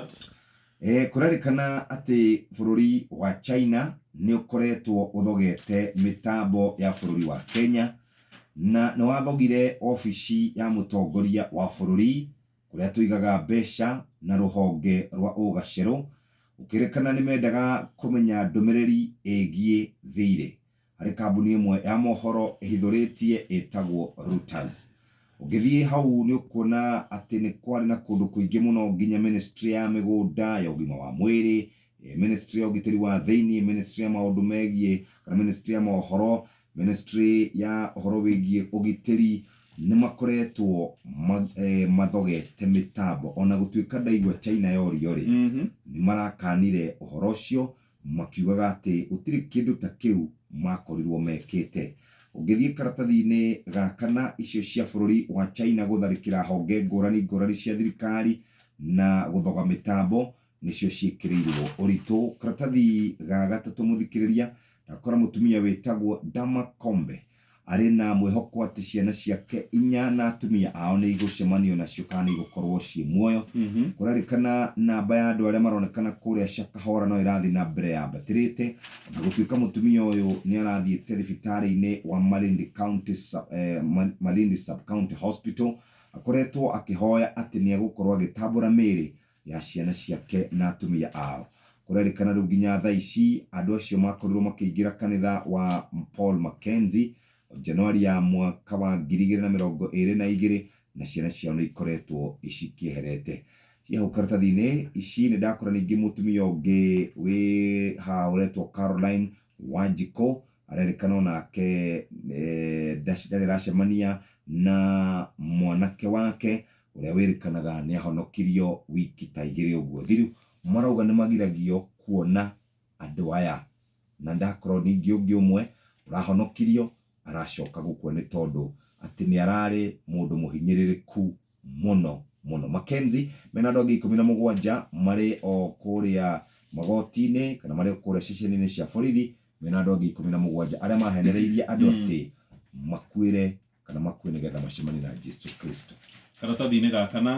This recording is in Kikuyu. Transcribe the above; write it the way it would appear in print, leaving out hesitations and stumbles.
that. Kũrerĩkana atĩ bũrũri wa China nĩ ũkoretwo ũthogete mĩtambo ya bũrũri wa Kenya na nĩ wathogire obici ya mũtongoria wa bũrũri kũrĩa tũigaga mbeca na rũhonge rwa ũgacerũ, gũkĩrĩkana nĩ mendaga kũmenya ndũmĩrĩri ĩgiĩ thirĩ harĩ kambuni ĩmwe ya mohoro ĩhithũrĩtie ĩtagwo Reuters. Ũngĩthiĩ hau nĩ ũkuona atĩ nĩ kwarĩ na kũndũ kũingĩ mũno nginya ministry ya mĩgũnda, ya ũgima wa mwĩrĩ, ministry ya ũgitĩri wa thĩinĩ, ministry ya maũndũ megiĩ kana ministry ya mohoro, ministry ya ũhoro wĩgiĩ ũgitĩri, nĩ makoretwo mathogete mĩtambo. Ona gũtuĩka ndaigua China yorio rĩ, nĩ marakanire ũhoro ũcio makiugaga atĩ gũtirĩ kĩndũ ta kĩu makorirwo mekĩte. Ũngĩthiĩ karatathi-inĩ ga kana, icio cia bũrũri wa China gũtharĩkĩra honge ngũrani ngũrani cia thirikari na gũthoga mĩtambo nĩcio ciĩkĩrĩirwo ũritũ. Karatathi ga gatatũ mũthikĩrĩria, ndakora mũtumia wĩtagwo Dama Kombe arĩ na mwĩhoko atĩ ciana ciake inya na atumia ao nĩ igũcemanio nacio kana nĩ igũkorwo ciĩ muoyo. Kũrerĩkana namba ya andũ arĩa maronekana kũrĩa Shakahola no ĩrathiĩ na mbere yambatĩrĩte, ona gũtuĩka mũtumia ũyũ nĩ arathiĩte thibitarĩ-inĩ wa Malindi County Malindi Sub-County Hospital, akoretwo akĩhoya atĩ nĩ egũkorwo agĩtambũra mĩĩrĩ ya ciana ciake na atumia ao. Kũrerĩkana rĩu nginya thaa ici andũ acio makorirwo makĩingĩra kanitha wa Paul Mackenzie Januari ya mwaka wa 2022 na ciana ciao nĩ ikoretwo cikĩeherete. Ciĩ hau karatathi-inĩ ici nĩ ndakora ningĩ mũtumia ũngĩ wĩ haha ũretwo Caroline Wanjikũ arerĩkana onake ndarĩ aracemania na mwanake wake ũrĩa wĩrĩkanaga nĩ ahonokirio wiki ta igĩrĩ ũguo thiru. Marauga nĩ magiragio kuona andũ aya na ndakorwo ningĩ ũngĩ ũmwe ũrahonokirio aracoka gũkua nĩ tondũ atĩ nĩ ararĩ mũndũ mũhinyĩrĩrĩku mũno mũno. Mackenzie mena andũ angĩ 17 marĩ o kũrĩa magoti-inĩ kana marĩ o kũrĩa ceceni-inĩ cia borithi mena andũ angĩ 17 arĩa mahenereirie andũ atĩ makuĩre kana makue nĩgetha macemanie na Jesu Kristo. Karatathi-inĩ ga kana.